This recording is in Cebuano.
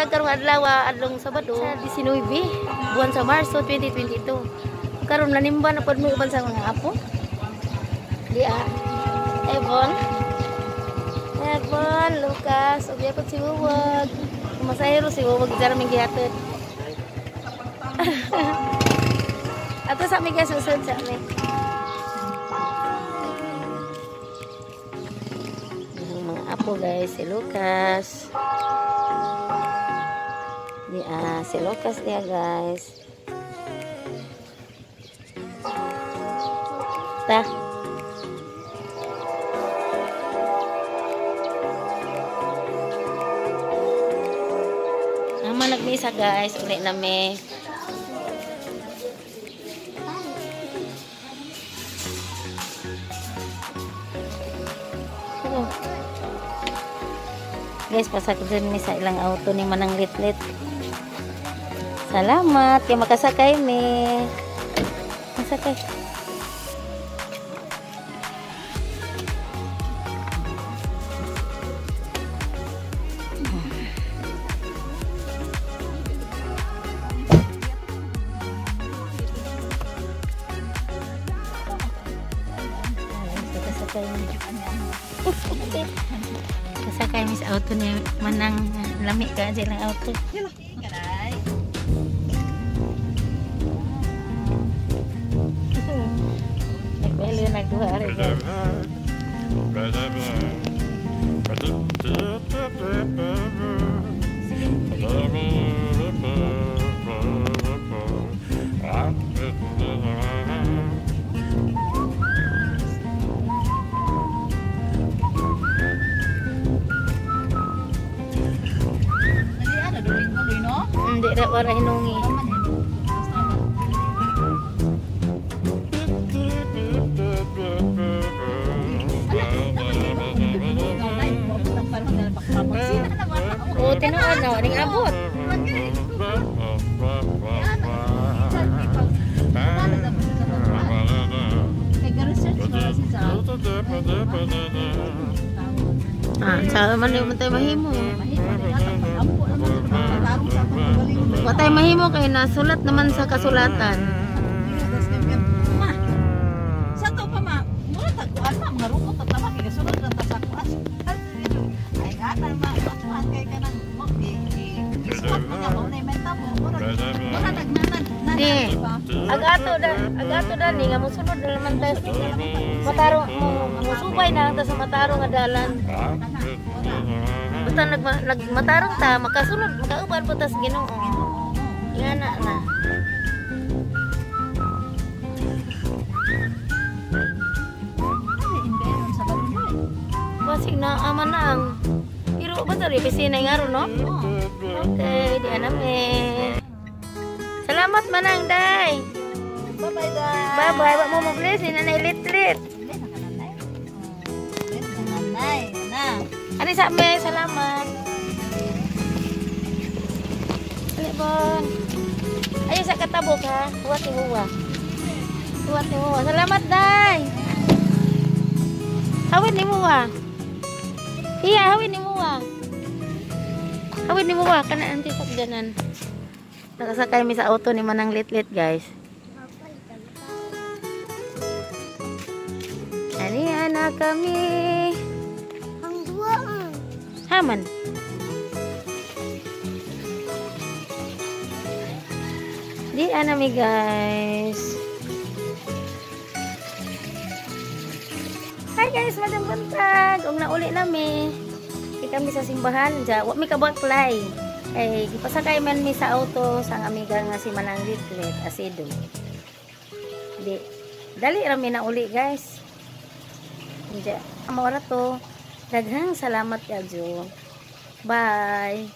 buntag karong adlaw, adlong Sabado, 19 buwan sa Marso 2022. Karon nanimba na pod mi uban sa mga apo. Di ah. Ebon. Ebon, Lucas, ug yapon si Wuwag. Masahero si Wuwag dara ming gihatod. Ato sa mi guys, usod sa mi. Yung mga apo guys, si Lucas. Di ah, si Lucas dia guys. Ta. Ama nagmisa guys, uli na mi. Oh. Guys, pasakyan mi sa ilang auto ni Manang Litlit. Salamat kay makasakay mi. Masakay. Kasakay mi sa auto ni Manang, lami ka sa ilang auto. Nagpahilo nagduha ari guys. Hindi ra wara hinungi. Oh, tinuod na ning abot. Ah, sa man man tayo mahimo. Wa tayo mahimo kay nasulat naman sa kasulatan. Sa to pa ma, mura tagkuan ma mga rukot at tama kay gasunod ra ta sa kuan. Ay gata ma, kuan kay kanang mo isuot mo nga mao na menta mo. Mura nagnanan. Di. Ag ato da ni nga mosunod na naman tayo. Matarong mo musubay na lang ta sa matarong nga dalan. Basta nagmatarong ta, makasunod, makauban po ta sa Ginoo. Ingana na. Basig na ama na ang. Pero basta rin kasi na yung araw, no? Okay, di alam eh. Salamat Manang Day. Bye-bye, Day. Bye-bye. Wag mo mag-bless, nanay Litlit. Ani sa me, salamat. Ali bon. Ayo sa katabok ha. Huwat ni huwa. Huwat ni huwa. Salamat Day. Hawin ni huwa. Iya, hawin ni huwa. Hawin ni huwa kana anti sakjanan. Nakasakay mi sa auto ni Manang Litlit, guys. Ani ana kami. Ang duwa. Haman. Di ana mi guys. Hi guys, madam buntag. Ug nauli nami. Kita mi sa simbahan ja. Wa mi kabaklay. Ay gipasakay man mi sa auto sa amiga nga si Manang Litlit Asido. Di dali ra mi na uli guys. Diya, mao ra to. Daghang salamat kadyo. Bye.